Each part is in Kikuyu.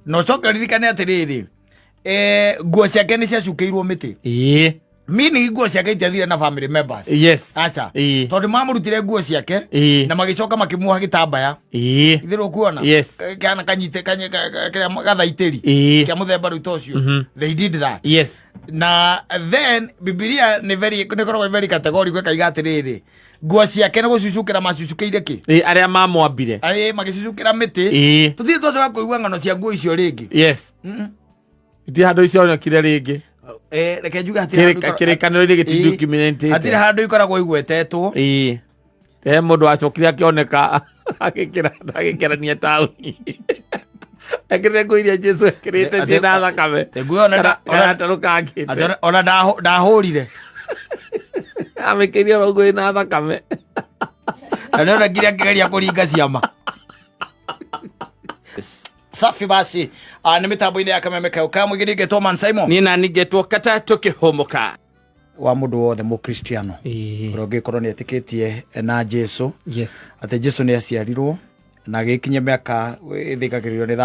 Na ũcoke ũririkane atĩrĩrĩ, nguo ciake nĩ ciacukĩirwo mĩtĩ, meaning nguo ciake itiathire na family members. Aca, tondũ mamũrutire nguo ciake na magĩcoka makĩmuoha gĩtambaya. Itherũ kuona kana kanyite kĩrĩa gathaitĩri kĩa mũthemba rĩu ta ũcio. They did that. Na then Bibilia nĩ very, nĩ ĩkoragwo very categorical, ĩkaiga atĩrĩrĩ, nguo ciake nĩ gũcucukĩra macucukĩire kĩ? Arĩa mamwambire. Ĩ, magĩcucukĩra mĩtĩ. Tũtirĩ twacoka kũigua ng'ano cia nguo icio rĩngĩ. Itirĩ handũ icionekire rĩngĩ. Reke njuge hatirĩ handũ Kĩrĩkanĩro-inĩ gĩtidocumentĩte. Hatirĩ handũ ikoragwo igwetetwo. Ĩĩ, he mũndũ wacokire akĩoneka agĩkĩrania taũni ekĩrĩte nguo iria Jesu ekĩrĩte ciĩna thakame. Nguo ĩyo kana atarũkangĩte. Atĩ ona ndahũrire. Amĩkĩrie oro nguo ĩna thakame. Na nĩ ona nginya akĩgeria kũringa ciama. Safi basi. Ah, nĩ mĩtambo-inĩ ya Kameme Kau kamũingĩ nĩngetwo Man Simon. Niĩ nani ngetwo Kata tũkĩhũmũka. Wa mũndũ wothe mũkristiano ũrĩa ũngĩkorwo nĩ etĩkĩtie na Jesu, atĩ Jesu nĩ aciarirwo na agĩkinyia mĩaka ĩthĩkagĩrĩrio nĩ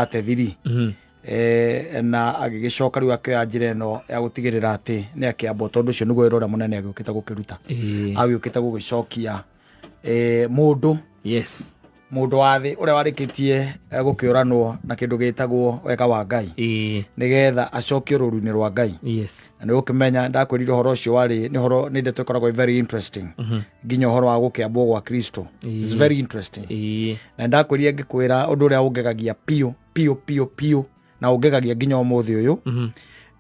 33, na agĩgĩcoka rĩu akĩoya njĩra ĩno ya gũtigĩrĩra atĩ nĩ akĩambwo, tondũ ũcio nĩguo wĩra ũrĩa mũnene agĩũkĩte gũkĩruta. Agĩũkĩte gũgĩcokia mũndũ mũndũ wa thĩ ũrĩa warĩkĩtie gũkĩũranwo na kĩndũ gĩtagwo wega wa Ngai, nĩgetha acokio rũru-inĩ rwa Ngai. Na nĩ ũkĩmenya ndakwĩrire ũhoro ũcio warĩ nĩ ũhoro, nĩ ndeto ĩkoragwo ĩ very interesting, nginya ũhoro wa gũkĩambwo gwa Kristo is very interesting. Na ndakwĩrire ngĩkwĩra ũndũ ũrĩa ũngegagia piũ piũ piũ piũ na ũngegagia nginya ũmũthĩ ũyũ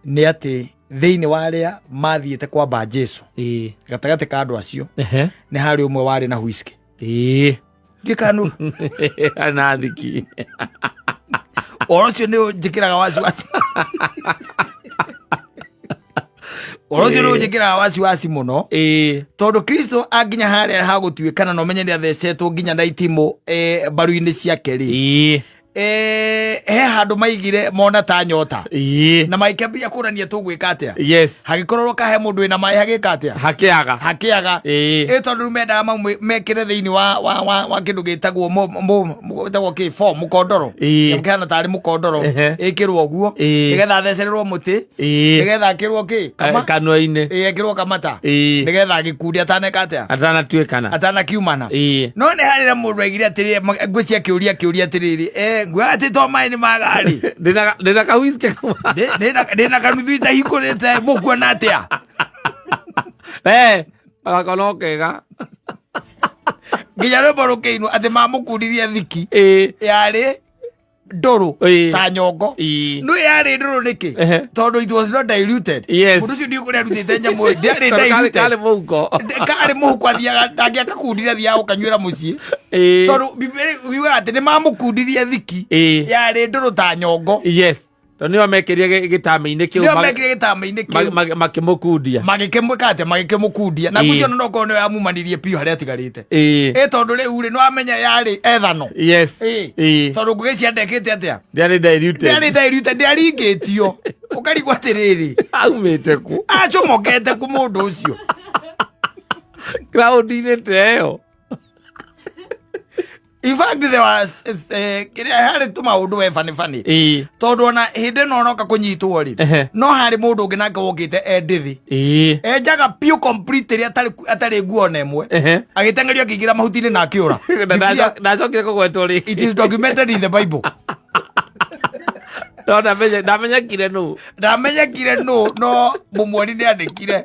nĩ atĩ thĩinĩ wa arĩa mathiĩte kwamba Jesu, gatagatĩ ka andũ acio nĩ harĩ ũmwe warĩ na whisky. Ngĩkanu Na thiki. Ũhoro ũcio nĩ ũnjĩkĩraga wasiwasi, ũhoro ũcio nĩ ũnjĩkĩraga wasiwasi mũno, tondũ Kristo anginya harĩa hagũtuĩkana na ũmenye nĩ athecetwo nginya na itimũ mbaru-inĩ ciake rĩ, he handũ maigire mona ta nyota na magĩkĩambia kũrania tũgwĩka atĩa. Hagĩkorwo kahe mũndũ wĩna maĩ hagĩka atĩa? Hakĩaga. Hakĩaga. Ĩ, tondũ rĩu mendaga mau mekĩre thĩinĩ wa kĩndũ gĩtagwo gĩtagwo kĩ form mũkondoro. Kĩndũ kĩhana tarĩ mũkondoro. Ĩkĩrwo ũguo nĩgetha athecererwo mũtĩ, nĩgetha akĩrwo kĩ? Kama Kanua-inĩ. Ĩ, ekĩrwo kamata, nĩgetha agĩkunde ataneka atĩa? Atanatuĩkana. Atanakiumana. No nĩ harĩ na mũndũ aigire atĩrĩrĩ, ngwĩciria akĩũria akĩũria atĩrĩrĩ, nguoya atĩ to maĩ nĩ magarĩ. Ndĩna kawiski. Ndĩna kanuthu itahingũrĩte, mũkuona atĩa? Agako no kega. Nginya rwĩmbo rũkĩinwo atĩ mamũkundirie thiki yarĩ ndũrũ ta nyongo. No yarĩ ndũrũ nĩkĩ? Tondũ it was not diluted. Mũndũ ũcio ndiũ kũrĩa arutĩte nyamũ ĩyo, ndĩarĩ Tondũ diluted. Karĩ mũhuko. Karĩ mũhuko, athiaga ndangĩakakundire, athiaga gũkanyuĩra mũciĩ, tondũ Bibilia yugaga atĩ nĩ mamũkundirie thiki yarĩ ndũrũ ta nyongo. Yes, tondũ nĩo mekĩrire gĩtama-inĩ kĩu. Nĩo mekire gĩtama-inĩ kĩu. Makĩmũkundia. Magĩkĩmwĩka atĩa? Magĩkĩmũkundia. Na ngwĩciria no korwo nĩyo yamumanirie biũ harĩa atigarĩte. Ĩ, tondũ rĩu rĩ, nĩwamenya yarĩ ethano. Tondũ ngwĩciria ndekĩte atĩa? Ndĩarĩ diluted. Ndĩarĩ diluted, ndĩaringĩtio. Ũkarigwo atĩrĩrĩ, aumĩte kũ? Acomokete kũ mũndũ ũcio? Crowd-inĩ ta ĩyo. In fact, there was kĩrĩa harĩ tũmaũndũ we bani bani, tondũ ona hĩndĩ ĩno onoka kũnyitwo rĩ, no harĩ mũndũ ũngĩ nake wokĩte e ndĩthĩ, enjaga piũ complete ĩrĩa atarĩ nguo ona ĩmwe, agĩteng'erio akĩingĩra mahuti-inĩ na akĩũra. Na ndacokire kũgwetwo rĩngĩ. It is documented in the Bible. No ndamenyekire nũ. Ndamenyekire nũ, no mũmuoni nĩ andĩkire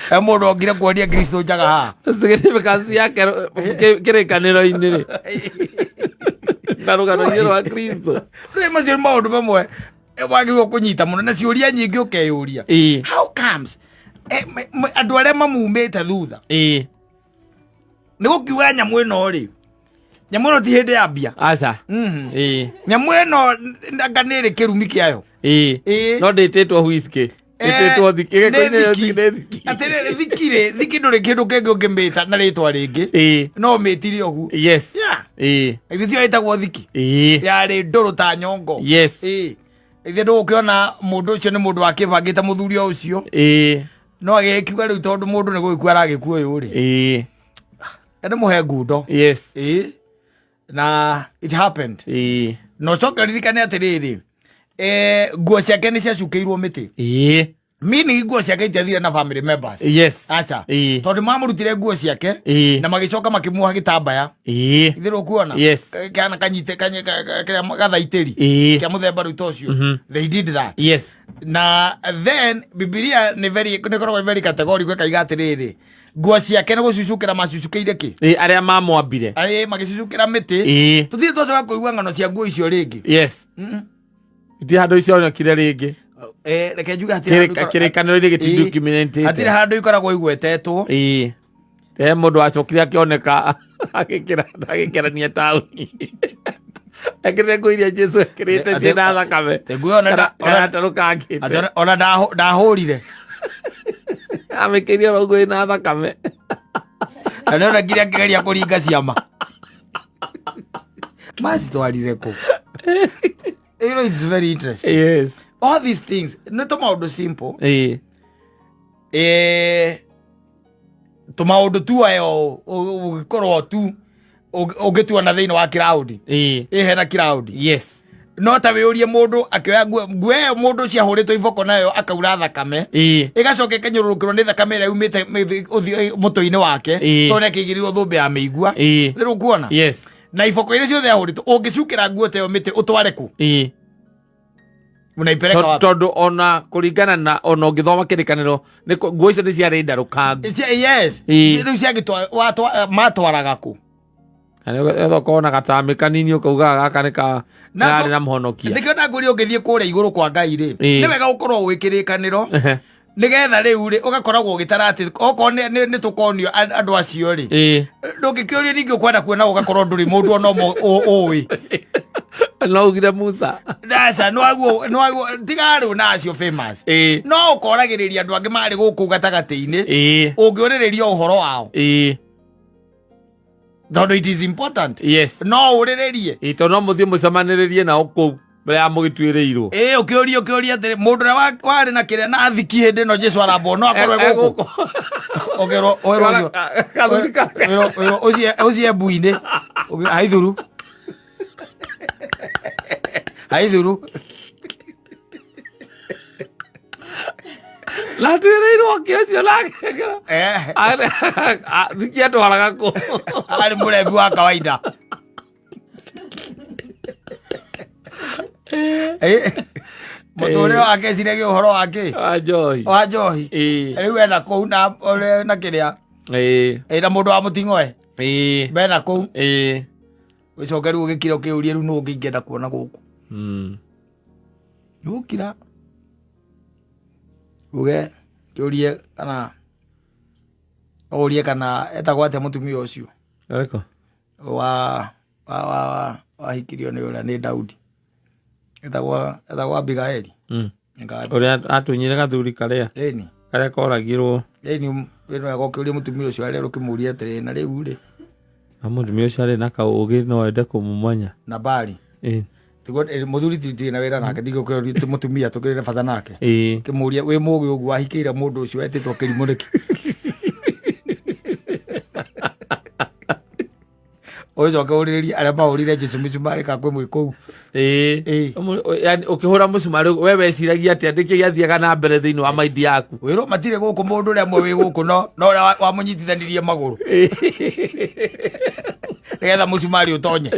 he mũndũ okire kuonia Kristo njaga haha. Significance yake kĩrĩkanĩro-inĩ rĩ na rũgano-inĩ rwa Kristo. Rĩu macio nĩ maũndũ mamwe wagĩrĩirwo kũnyita mũno na ciũria nyingĩ ũkeyũria, how comes andũ arĩa mamumĩte thutha nĩ gũkiuga nyamũ ĩno rĩ, nyamũ ĩno ti hĩndĩ ya mbia. Aca. Nyamũ ĩno anga nĩ ĩrĩ kĩrumi kĩayo. No ndĩtĩtwo whisky, ĩtĩtwo thiki. Nĩ Gĩkũyũ-inĩ thiki. nĩ thiki. Atĩrĩrĩ, thiki rĩ, thiki ndũrĩ kĩndũ kĩngĩ ũngĩmĩta na rĩtwa rĩngĩ, no ũmĩtire ũguo. Ithuĩ tiyo ĩtagwo thiki yarĩ ndũrũ ta nyongo. Ithuĩ ndũgũkĩona mũndũ ũcio nĩ mũndũ wakĩbangĩte mũthuri o ũcio, no agĩkiuga rĩu tondũ mũndũ nĩ gũgĩkua aragĩkua ũyũ rĩ, nĩ mũhe ngundo. Na it happened. Na ũcoke ũririkane atĩrĩrĩ, nguo ciake nĩ ciacukĩirwo mĩtĩ. Meaning nguo ciake itiathire na family members. Aca. Tondũ mamũrutire nguo ciake na magĩcoka makĩmuoha gĩtambaya. Ithĩrwo kuona. Kana kanyite kĩrĩa gathaitĩri kĩa mũthemba rĩu ta ũcio. They did that. Na then Bibilia nĩ very nĩ ĩkoragwo very categorical, ĩkaiga atĩrĩrĩ, nguo ciake nĩ gũcucukĩra macucukĩire kĩ? Ĩĩ, arĩa mamwambire. Ĩĩ, magĩcucukĩra mĩtĩ. Tũtirĩ twacoka kũigua ng'ano cia nguo icio rĩngĩ. Itirĩ handũ icionekire rĩngĩ. Reke njuge hatirĩ handũ Kĩrĩkanĩro-inĩ gĩtidocumentĩte. Hatirĩ handũ ikoragwo igwetetwo. Ĩĩ, he mũndũ wacokire akĩoneka agĩkĩrania taũni ekĩrĩte nguo iria Jesu ekĩrĩte ciĩna thakame. Nguo ĩyo Kana atarũkangĩte. Atĩ ona ndahũrire. Amĩkĩrie oro ũguo ĩna thakame. Na nĩ ona nginya akĩgeria kũringa ciama macitwarire kũ. You know, it's very interesting. All these things nĩ tũmaũndũ simple. Tũmaũndũ tu ayo ũgĩkorwo tu ũngĩtuona thĩinĩ wa kĩraũndi. Ĩ hena kĩraũndi. No ta wĩũrie mũndũ akĩoya nguo ĩyo mũndũ ciahũrĩtwo iboko nayo akaura thakame, ĩgacoka ĩkanyũrũrũkĩrwo nĩ thakame ĩrĩa yumĩte mũtwe-inĩ wake, tondũ nĩ akĩigĩrĩirwo thũmbĩ ya mĩigua. Rĩu ũkuona na iboko iria ciothe ahũrĩtwo, ũngĩcukĩra nguo ta ĩyo mĩtĩ ũtware kũ? Unaipeleka wapi? Tondũ ona kũringana na ona ũngĩthoma kĩrĩkanĩro nguo icio nĩ ciarĩ ndarũkangu. Yes. Rĩu matwaraga kũ? Etha ũkorwo na gatamĩ kanini ũkauga gaka nĩ ka Na karĩ na mũhonokia. Nĩkĩo ndakũria, ũngĩthiĩ kũrĩa igũrũ kwa Ngai rĩ, nĩ wega gũkorwo ũĩ kĩrĩkanĩro, nĩgetha rĩu rĩ ũgakoragwo ũgĩtara atĩ okorwo nĩ tũkonio andũ acio rĩ, ndũngĩkĩũrio ningĩ ũkwenda kuona ũgakorwo ndũrĩ mũndũ ona ũmwe ũĩ. No ugire Musa. Aca, nĩwaguo tiga rĩu na acio famous. No ũkoragĩrĩria andũ angĩ marĩ gũkũ gatagatĩ-inĩ, ũngĩũrĩrĩria ũhoro wao, tondũ it is important. No ũrĩrĩrie. Ĩĩ, tondũ no mũthiĩ mũcemanĩrĩrie nao kũu mbere ya mũgĩtuĩrĩirwo. Ĩĩ, ũkĩũria atĩrĩ, mũndũ ũrĩa warĩ na kĩrĩa na thiki hĩndĩ ĩno Jesu arambwo no akorwo e gũkũ? Ũkĩrwo ũrwo ũcio Gathuri wĩrwo ũcio mbu-inĩ. Haithuru haithuru. Natuĩrĩirwo kĩ ũcio nake? Thiki atwaraga kũ? Arĩ mũrebi wa kawaida. Mũtũrĩre wake eciragia ũhoro wa kĩ? Wa njohi. Wa njohi. Rĩu ena kũu na ũrĩa na kĩrĩa. Na mũndũ wa mũting'oe mena kũu. Ũcoke rĩu ũgĩkira ũkĩũrie, rĩu nũ ũngĩ ingĩenda kuona gũkũ? Nĩgũkira uge kĩũrie kana ũrie kana etagwo atĩa mũtumia ũcio. Ũrĩkũ? Wa wa wa wa wahikirio nĩ ũrĩa nĩ Daudi, etagwo Abigaeli. Ũrĩa atunyire gathuri karĩa Ĩni. karĩa koragirwo. Ĩni, wĩna wega ũkĩũria mũtumia ũcio arĩa ũkĩmũria atĩrĩ, na rĩu rĩ Na mũtumia ũcio arĩ na kaũgĩ no ende kũmũmanya. Nabali. Tiguo mũthuri ti na wĩra nake, ndigũkĩũria ti mũtumia tũkĩrĩ na bata nake. Kĩmũria, wĩ mũgĩ ũguo wahikĩire mũndũ ũcio wetĩtwo kĩrimũ nĩkĩ? Ũcoke ũrĩrĩrie arĩa mahũrire Jesu mĩcumarĩ ka kwĩ mwĩ kũu. Yani ũkĩhũra mũcumarĩ we weciragia atĩa? Nĩkĩ gĩathiaga na mbere thĩinĩ wa maindi yaku? Wĩrwo matirĩ gũkũ, mũndũ ũrĩa mwe wĩ gũkũ no ũrĩa wamũnyitithanirie magũrũ nĩgetha mũcumarĩ ũtonye.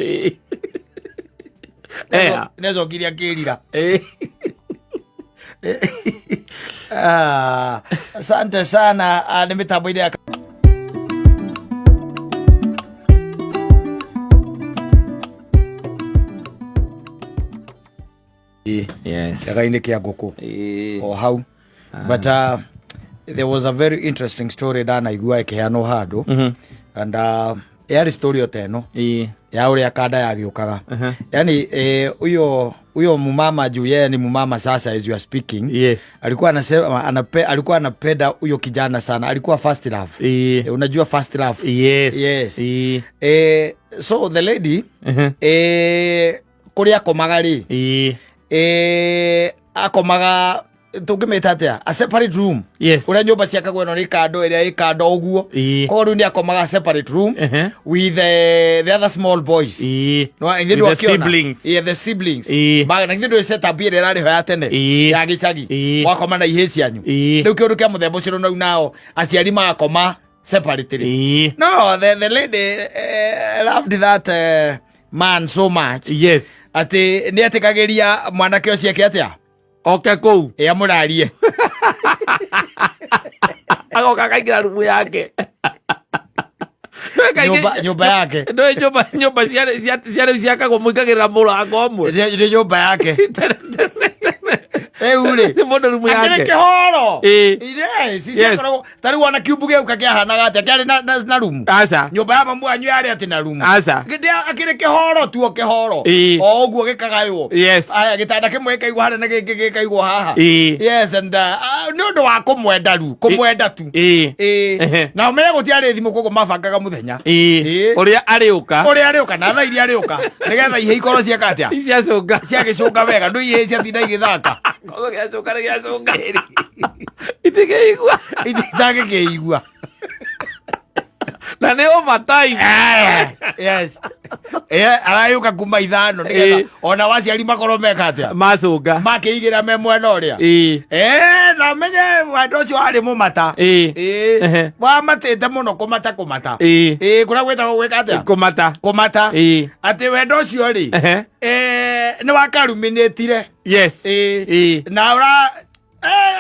Nĩacokire akĩrira. Ah, asante sana. Nĩ mĩtambo-inĩ ya Kĩaga-inĩ kĩa ngũkũ o hau. But there was a very interesting story ndanaigua ĩkĩheanwo handũ, and yarĩ story o ta ĩno ya ũrĩa kanda yagĩũkaga. Yani huyo huyo mumama, juu yeye ni mumama sasa as you are speaking, alikuwa anasema alikuwa anapenda huyo kijana sana, alikuwa first love. Unajua first love? Yes. Yes. So the lady, kũrĩa akomaga rĩ, akomaga Tũngĩmĩta atĩa? A separate room. Yes. Ũrĩa nyũmba ciakagwo ĩno nĩ kando ĩrĩa ĩ kando ũguo. Koguo rĩu nĩ akomaga separate room with the other small boys. No, ithuĩ With the ndwakiona. siblings. Yeah, the siblings. Na ithuĩ ndũĩ setup ĩrĩa ĩrarĩ ho ya tene ya gĩcagi. Wakoma na ihĩĩ cianyu. Rĩu kĩũndũ kĩa mũthemba ũcio rĩu nao aciari magakoma separately. No, the lady loved that man so much atĩ nĩ etĩkagĩria mwanake ũcio eke atĩa? Oke kũu. Ĩ amũrarie. Agoka akaingĩra rumu yake. Nyũmba yake. Ndũĩ nyũmba cia rĩu ciakagwo mũingagĩrĩra mũrango ũmwe. Nĩ nyũmba yake. Rĩu rĩ. Nĩ mũndũ rumu Akĩrĩ yake. kĩhoro. Ĩĩ. Yes, ciakoragwo ta rĩu ona kiumbu gĩũka kĩahanaga atĩa? Kĩarĩ na rumu. Aca. Nyũmba ya mamu wanyu yarĩ atĩ na rumu. Aca. Akĩrĩ kĩhoro tu o kĩhoro. O ũguo gĩkagaywo. Yes. Aya gĩtanda kĩmwe gĩkaigwo harĩa na gĩngĩ gĩkaigwo haha. Yes, and nĩ ũndũ wa kũmwenda ru, kũmwenda tu. Ĩĩ. Na ũmenye gũtiarĩ thimũ koguo mabangaga mũthenya. Ĩĩ. Ũrĩa arĩũka. Ũrĩa arĩũka na thaa iria arĩũka nĩgetha ihĩ ikorwo cieka atĩa? Ciacũnga. Ciagĩcũnga wega, ndũ ihĩ ciatinda igĩthaka. Koguo gĩacũnga nĩ gĩacũnga. Itingĩigua. Itangĩkĩigua. Na nĩ overtime. Yes. Arayũka kuma 5 nĩgetha ona waciari makorwo meka atĩa? Macũnga. Makĩigĩra me mwena ũrĩa. Na menye wendo ũcio warĩ mũmata. Wamatĩte mũno kũmata kũmata. Kũrĩa gwĩtagwo gwĩka atĩa? Kũmata. Kũmata. Atĩ wendo ũcio rĩ, nĩ wakaruminĩtire. Yes. Na ũra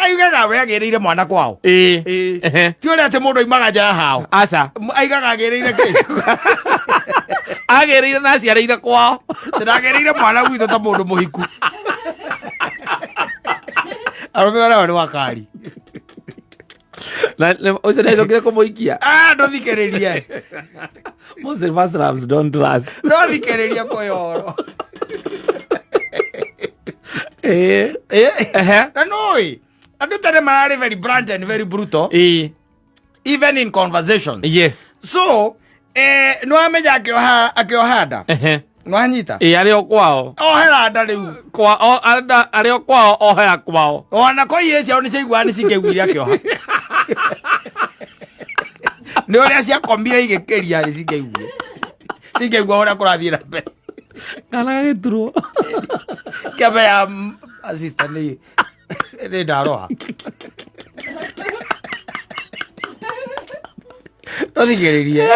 aigaga we agĩrĩire mwana kwao. Ti ũrĩa atĩ mũndũ aimaga nja ya hao. Aca. Aigaga agĩrĩire kĩ? Agĩrĩire na aciarĩire kwao. Ndagĩrĩire mwana gwitũ ta mũndũ mũhiku. Arũme arĩa nĩ wakari. Na ũcio nĩacokire kũmũikia. Ndũthikĩrĩrie. Most first loves don't last. Ndũthikĩrĩrie kũyoro. Na nũĩ andũ tene mararĩ very blunt and very brutal. Even in conversation. Yes. So, nĩwamenya akĩoha nda. Nĩwanyita? Ĩĩ, arĩ o kwao. Ohera nda rĩu. Kwa, o, anda, arĩ o kwao, ohera kwao. Ona ko ihĩĩ ciao nĩciaiguaga nĩcingĩaiguire akĩoha. Nĩ ũrĩa ciakomire igĩkĩria nĩcingĩaiguire. Cingĩaigua ũrĩa kũrathiĩ na mbere. Kana gagĩturwo. Kĩambe ya assistant nĩ ndaroha. Ndũthikĩrĩrie.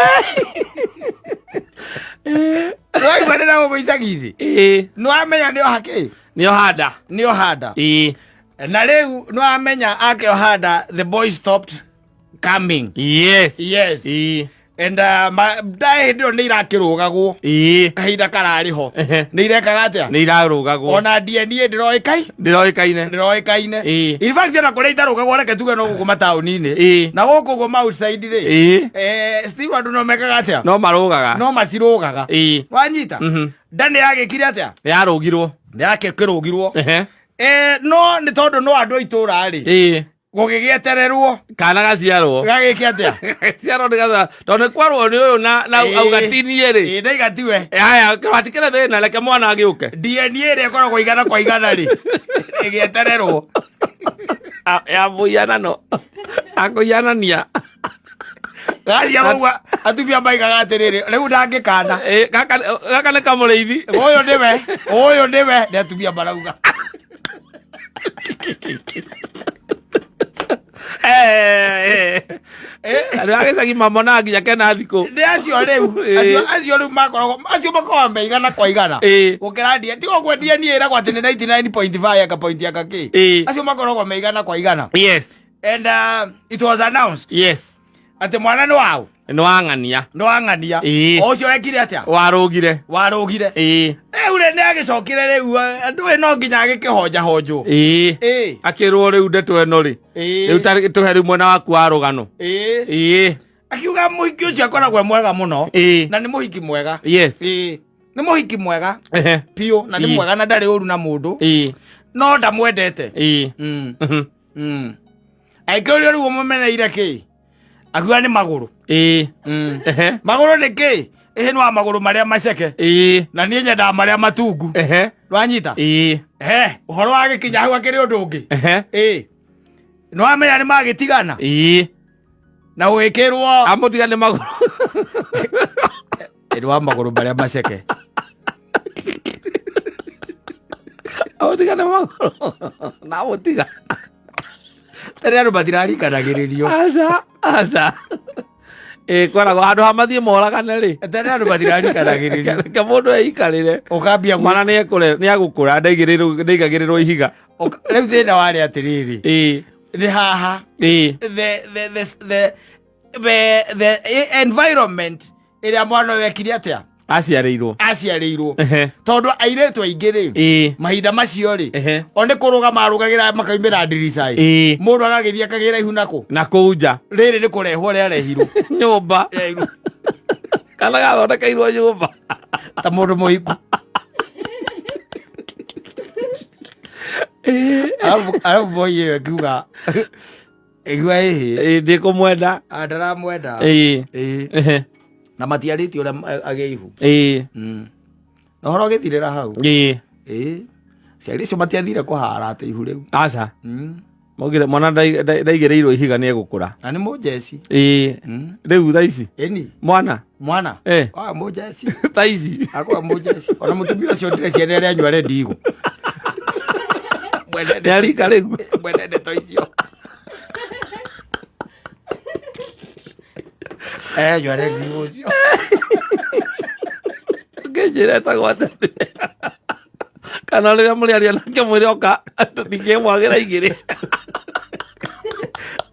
Nĩwaigua ndĩ na gũkũ icagi-inĩ? Ĩĩ. Nĩwamenya nĩoha kĩ? Nĩoha nda. Nĩoha nda. Ĩĩ. Na rĩu nĩwamenya akĩoha nda, the boy stopped coming. Yes. Yes. Ĩĩ. And nda hĩndĩ ĩyo nĩ irakĩrũgagwo. Ĩĩ. Kahinda kararĩ ho. Nĩ irekaga atĩa? Nĩ irarũgagwo. Ona DNA ndĩroĩkaine. Ndĩroĩkaine. Ndĩroĩkaine. Ĩĩ. In fact ona kũrĩa itarũgagwo reke tuge no gũkũ mataũni-inĩ. Ĩĩ. Na gũkũ ũguo ma outside rĩ. Ĩĩ. Still andũ no mekaga atĩa? No marũgaga. No macirũgaga. Ĩĩ. Wanyita? Nda nĩ yagĩkire atĩa? Nĩ yarũgirwo. Nĩ yakĩrũgirwo. No nĩ tondũ no andũ a itũũra rĩ. Ĩĩ. Gũgĩgĩetererwo. Kana gaciarwo. Gagĩke atĩa? Gaciarwo nĩ gaciarwo. Tondũ nĩ kwarwo nĩ ũyũ na auga ti niĩ rĩ. Ĩĩ, ndaiga tiwe. Aya, hatikĩrĩ thĩna, reke mwana agĩũke. DNA ĩrĩa ĩkoragwo igana kwa igana rĩ, ĩgĩetererwo. Ya mũhianano. Akũhianania. Gaciarwo ũguo atumia maigaga atĩrĩrĩ, rĩu ndangĩkana. Ĩĩ, gaka nĩ kamũrĩithi. Ũyũ nĩwe, ũyũ nĩwe, nĩ atumia marauga. Andũ a gĩcagi mamonaga nginya kena thikũ. Nĩ acio rĩu, acio rĩu makoragwo, acio makoragwo me igana kwa igana. Gũkĩra DNA, tiga ũguo DNA ĩragwo atĩ nĩ 99.5 aka point aka kĩ. Acio makoragwo me igana kwa igana. Yes. And it was announced. Yes. Atĩ mwana nĩ waũ? Nĩ wang'ania. Nĩ wang'ania. O ũcio wekire atĩa? Warũgire. Warũgire. Rĩu rĩ, nĩ agĩcokire rĩu, andũ ĩ no nginya agĩkĩhonjahonjwo. Akĩrwo rĩu ndeto ĩno rĩ. Rĩu ta tũhe rĩu mwena waku wa rũgano. Akiuga mũhiki ũcio akoragwo e mwega mũno. Na nĩ mũhiki mwega. Yes. Nĩ mũhiki mwega. Piũ, na nĩ mwega na ndarĩ ũru na mũndũ. No ndamwendete. Angĩkĩũrio rĩu ũmũmeneire kĩ? Akiuga nĩ magũrũ. Magũrũ nĩ kĩ? Ĩhĩ nĩ wa magũrũ marĩa maceke. Na niĩ nyendaga marĩa matungu. Ndwanyita? Ĩĩ. Eh, ũhoro wa gĩkinya hau akĩrĩ ũndũ ũngĩ. Ehe. Ĩĩ. Nĩwamenya nĩ magĩtigana Ĩĩ. na ũgĩkĩrwo Amũtiga nĩ magũrũ. Nĩ wa magũrũ marĩa maceke. Amũtiga nĩ magũrũ. Na amũtiga. Tene andũ matirarikanagĩrĩrio. Aca, aca. Ĩĩ kwaragwo handũ ha mathiĩ moragane rĩ. Tene andũ matirarikanagĩrĩrio. Reke mũndũ eikarĩre. Ũkambia Mwana nĩ egũkũra ndaigagĩrĩrwo ihiga. Rĩu thĩna warĩ atĩrĩrĩ. Ĩĩ. Nĩ haha. Ĩĩ. The environment ĩrĩa mwana ũyũ ekire atĩa? Aciarĩirwo. Aciarĩirwo. Ehe. Tondũ airĩtu aingĩ rĩ, Ĩĩ. mahinda macio rĩ, Ehe. o nĩ kũrũga marũgagĩra makaumĩra ndirica ĩ. Ĩĩ. Mũndũ agagĩthiĩ akagĩra ihu nakũ. Na kũu nja. Rĩrĩ nĩ kũrehwo rĩarehirwo. Nyũmba. Kana gathondekeirwo nyũmba. Ta mũndũ mũhiku. Arabu boy ĩyo ĩkiuga ĩkiuga ĩhĩ. Ĩĩ ndĩkũmwenda. Ndaramwenda. Ĩĩ. Ĩĩ. Ehe. Na matiarĩtie ũrĩa agĩe ihu. Ĩĩ. Na ũhoro ũgĩthirĩra hau. Ĩĩ. Ĩĩ. Aciari acio matiathire kũhara atĩ ihu rĩu. Aca. Maugire mwana ndaigĩrĩirwo ihiga nĩ egũkũra. Na nĩ mũnjeci. Ĩĩ. Rĩu thaa ici. Ĩni. Mwana. Mwana. Eh. Wa mũnjeci. Thaa ici. Akwa mũnjeci. Ona mũtumia ũcio ndĩreciria nĩ arĩanyua rendigũ. Nĩ arika rĩu. Mwene ndeto icio. Nyua rendigũ ũcio. Ngĩnjĩra etagwo atĩa. Kana rĩrĩa mũrĩaria nake mwĩre oka ndingĩmwagĩra igĩrĩ.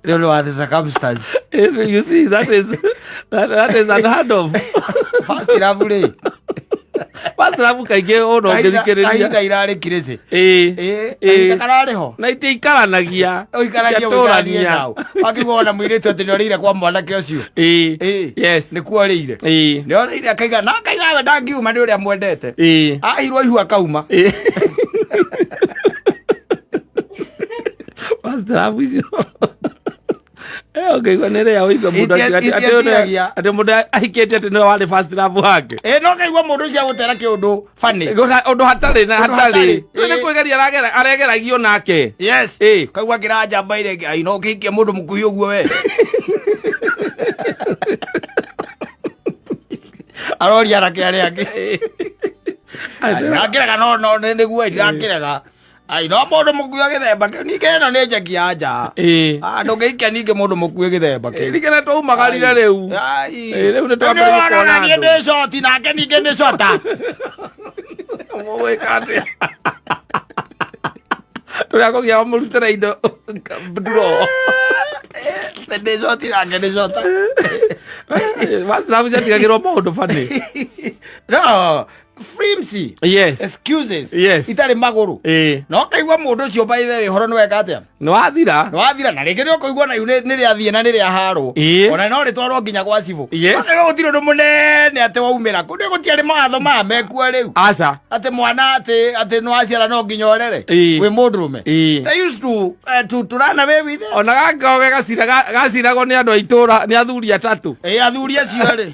Nĩ ũndũ wa the circumstance. You see, that is unheard of. First love rĩ. First love kaingĩ ũndũ ũngĩthikĩrĩria. Kahinda irarĩ kirĩcĩ. Ĩĩ. Ĩĩ. Ĩĩ. Kahinda kararĩ ho. Na itiikaranagia. Ũikaranie ũikaranie nao. Wakiuga ona mũirĩtu atĩ nĩorĩire kwa mwanake ũcio. Ĩĩ. Ĩĩ. Yes. Nĩkuo orĩire. Ĩĩ. Nĩorĩire akaiga na akaiga we ndangiuma nĩ ũrĩa mwendete. Ĩĩ. Ahirwo ihu akauma. Ĩĩ. First love icio. Ũngĩigua nĩ rĩa ũigua mũndũ Itiatiragia. atĩ mũndũ ahikĩte atĩ nĩwe warĩ first love wake. Ĩĩ no kaigua mũndũ ũcio agũtera kĩũndũ funny. Ũndũ hatarĩ na Ũndũ hatarĩ. hatarĩ. Rĩu nĩ kwĩgeria aregeragio nake. Yes. Ĩĩ. Kaigua kĩra njamba ĩrĩa ĩngĩ. Ai no ũkĩhikia mũndũ mũkuhĩ ũguo we. Aroria anake arĩa angĩ. Ndirakĩrega no no nĩguo ndirakĩrega. Ai no mũndũ mũkuhĩ gĩthemba kĩu ningĩ ĩno nĩ njeki ya nja. Ĩĩ. Ah ndũngĩhikia ningĩ mũndũ mũkuhĩ gĩthemba kĩu. Ningĩ nĩ twaumagarire rĩu. Ai. Ĩĩ, rĩu nĩ twambĩrĩirie kuona Niĩ andũ. ndĩ coti nake ningĩ nĩ cota. Mũgwĩka atĩa? Tũrĩa kũgĩa mũrutĩre indo nduro. Ndĩ coti nake nĩ cota. First love ciatigagĩrwo maũndũ funny. No, flimsy. Yes. Excuses. Yes. Itarĩ magũrũ. Ĩĩ. No kaigua mũndũ ũcio by the way ũhoro nĩ weka atĩa? Nĩ wathira. Nĩ wathira na rĩngĩ nĩ ũkũigua na nĩ rĩathiĩ na nĩ rĩaharwo. Ĩĩ. Ona no rĩtwarwo nginya gwa cibũ. Yes. Ũkaigua gũtirĩ ũndũ mũnene atĩ waumĩra. Kũndũ gũtiarĩ mawatho maya mekuo rĩu. Aca. Atĩ mwana atĩ atĩ nĩ waciara no nginya ũrere. Ĩĩ. Wĩ mũndũrũme. Ĩĩ. They used to run away with it. Ona gakĩoge gaciragwo nĩ andũ a itũũra nĩ athuri atatũ. Ĩĩ athuri acio rĩ.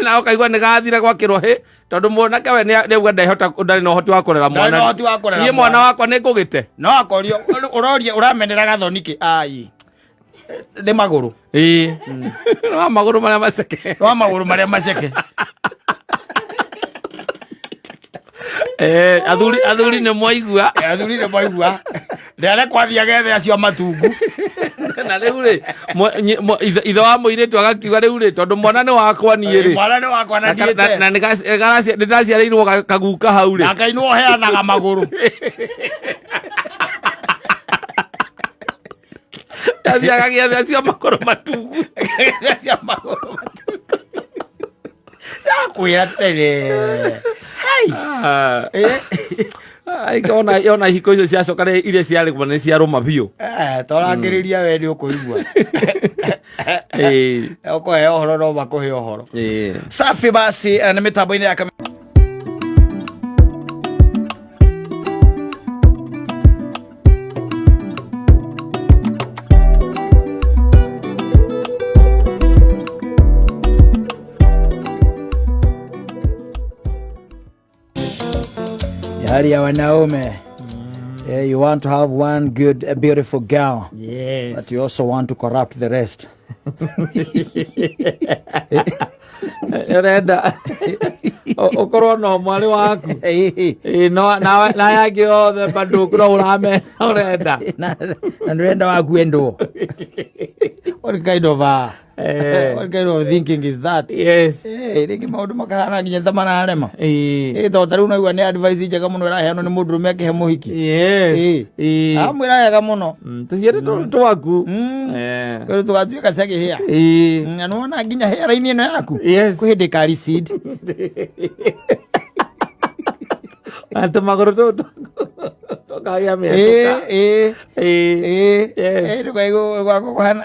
Na ũkaigua nĩ gathira gwakĩrwo hĩ tondũ mwanake we nĩ auga ndehota ndarĩ na ũhoti wa kũrera Ndarĩ mwana. na ũhoti wa kũrera Niĩ mwana mwana. wakwa nĩ ngũgĩte. No akorio ũroria ũramenera gathoni kĩ ai. Nĩ magũrũ. Ĩĩ. Nĩ wa magũrũ marĩa maceke. Nĩ wa magũrũ marĩa maceke. Athuri nĩ mwaigua. Athuri nĩ mwaigua. Ndĩare kwathiĩ agethe acio matungu. Na rĩu rĩ, ithe wa mũirĩtu agakiuga rĩu rĩ, tondũ mwana nĩ wakwa niĩ rĩ. Mwana nĩ wakwa na ndiĩte. Na nĩ ndaciarĩirwo kaguka hau rĩ. Na Ngai nĩwe ũheanaga magũrũ. Athiaga gĩethe acio magũrũ matungu. Acio magũrũ matungu. Ndakwĩra tene. Hai. Ona ihiko icio ciacoka rĩ, iria ciarĩ kuo nĩ ciarũma biũ. Torangĩrĩria we nĩ ũkũigua. Ũkũheo ũhoro no makũhe ũhoro. Safi basi, nĩ mĩtambo-inĩ ya Hali ya wanaume. Yeah, you want to have one good, a beautiful girl. Yes. But you also want to corrupt the rest. Ũrenda ũkorwo no mwarĩ waku. Ĩ, no na yangĩ othe bado no ũramena ũrenda. Na ndũrenda waku endwo. What kind of a what kind of thinking is that? Yes. Rĩngĩ maũndũ makahana nginya ta mararema. Ĩ. Tondũ ta rĩu naigua nĩ advice njega mũno ĩraheanwo nĩ mũndũrũme akĩhe mũhiki. Yes. Ĩ. Amwĩra wega mũno. Tũciĩrĩ twaku. Tondũ tũgatuĩka cia kĩhĩa. Ĩ. Na nĩwona nginya hairline ĩno yaku. Yes. Kwĩ hĩndĩ ĩka recede. Atĩ magũrũ tũtũ tũkagĩa mĩatũka. Ĩ. Yes.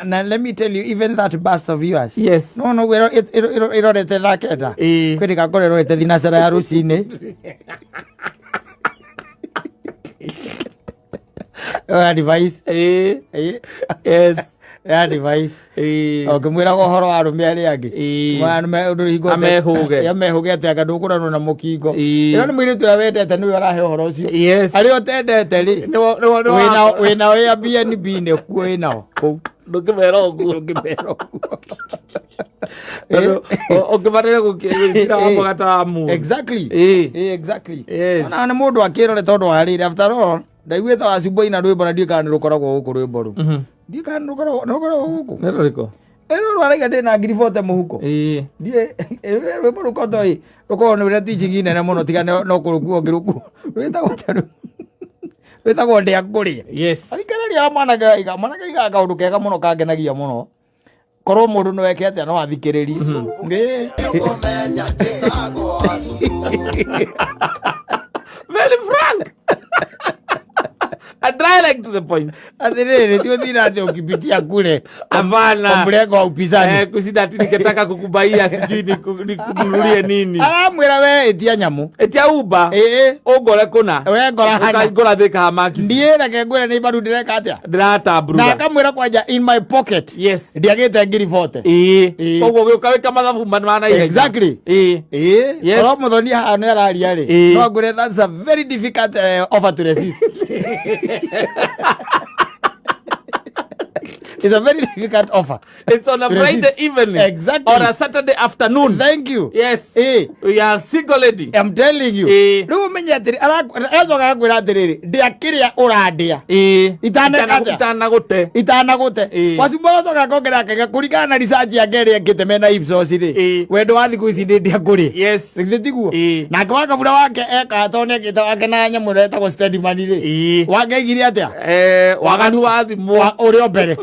Na let me tell you, even that bust of yours, no no ĩrorete 9:00, kwĩ ndĩgakorwo ĩrorete thinacara ya rũcinĩ. Advice. Ĩ. Yes. Advice. Ĩ. Ũkĩmwĩraga ũhoro wa arũme arĩa angĩ. Arũme ũndũ hingo Amehũge. Amehũge atĩ anga ndũkũranwo na mũkingo. Ĩ. Ĩno nĩ mũirĩtu ũrĩa wendete nĩwe ũrahe ũhoro ũcio. Yes. Arĩa ũtendete rĩ, Nĩwo wĩnao Airbnb nĩkuo wĩnao kũu. Ndũngĩmera ũguo. Ndũngĩmera ũguo. Tondũ ũngĩbarĩre gũkĩra wamũgata wa mũndũ. Exactly. Ĩ. Exactly. Yes. Ona nĩ mũndũ akĩrore tondũ wa rĩrĩ, after all ndaiguĩte wacumbo ina rwĩmbo na ndiũĩ kana nĩ rũkoragwo gũkũ rwĩmbo rũu. Ndiũĩ kana nĩ rũkoragwo gũkũ. Nĩ rũrĩkũ? Ĩno rũ araiga ndĩ na 40,000 mũhuko. Ĩ. Ndiũĩ rwĩmbo rũu kotoĩ rũkoragwo nĩ rũrĩa teaching nene mũno tiga no kũrũkua ũngĩrũkua. Rwĩtagwo ta rũu. Rwĩtagwo ndĩa ngũrĩa. Yes. Athikĩrĩria mwanake aiga, mwanake aigaga kaũndũ kega mũno kangenagia mũno. Korwo mũndũ no eke atĩa no athikĩrĩrie. Ĩ. Very frank. And direct to the point. Atĩrĩrĩ, ti ũthira atĩ ũkipitia kule Hapana. kwa mrengo wa upinzani. Kushinda ati nikitaka kukubaia sijui nikununulie nini. Aramwĩra we ĩtia nyamũ. Etia Uber. Ĩ. Ũngore kũna. We ngora hana. Ũkangora Thika Hamaki. Ndiĩ reke ngwĩre nĩ mbaru ndĩreka atĩa. Ndĩratamburura. Na akamwĩra kwanja in my pocket. Yes. Ndiagĩte 40,000. Ĩ. Ĩ. Koguo gĩũka wĩka mathabu ma naihenya. Exactly. Ĩ. Ĩ. Yes. Korwo mũthoni haha nĩ araria rĩ. Ĩ. No ngwĩre that's a very difficult offer to resist. It's a very difficult offer. It's on a To Friday resist. evening. Exactly. Or a Saturday afternoon. Thank you. Yes. Ĩ. We are single lady. I'm telling you. Ĩ. Rĩu ũmenye atĩrĩ, aracoka agakwĩra atĩrĩrĩ, ndĩa kĩrĩa ũrandĩa. Ĩ. Itaneka atĩa? Itanagũte. Itanagũte. Ĩ. Wacumba agacoka akongerera akauga kũringana na research yake ĩrĩa ekĩte mena Ipsos rĩ, Ĩ. wendo wa thikũ ici nĩ ndĩa ngũrĩ. Yes. Githĩ tiguo? Ĩ. Nake wakabura wake eka tondũ nĩekĩte wake na nyamũ ĩrĩa ĩtagwo Steadman rĩ. Ĩ. Wake aigire atĩa? Waganu wa thimũ. Ũrĩa o mbere.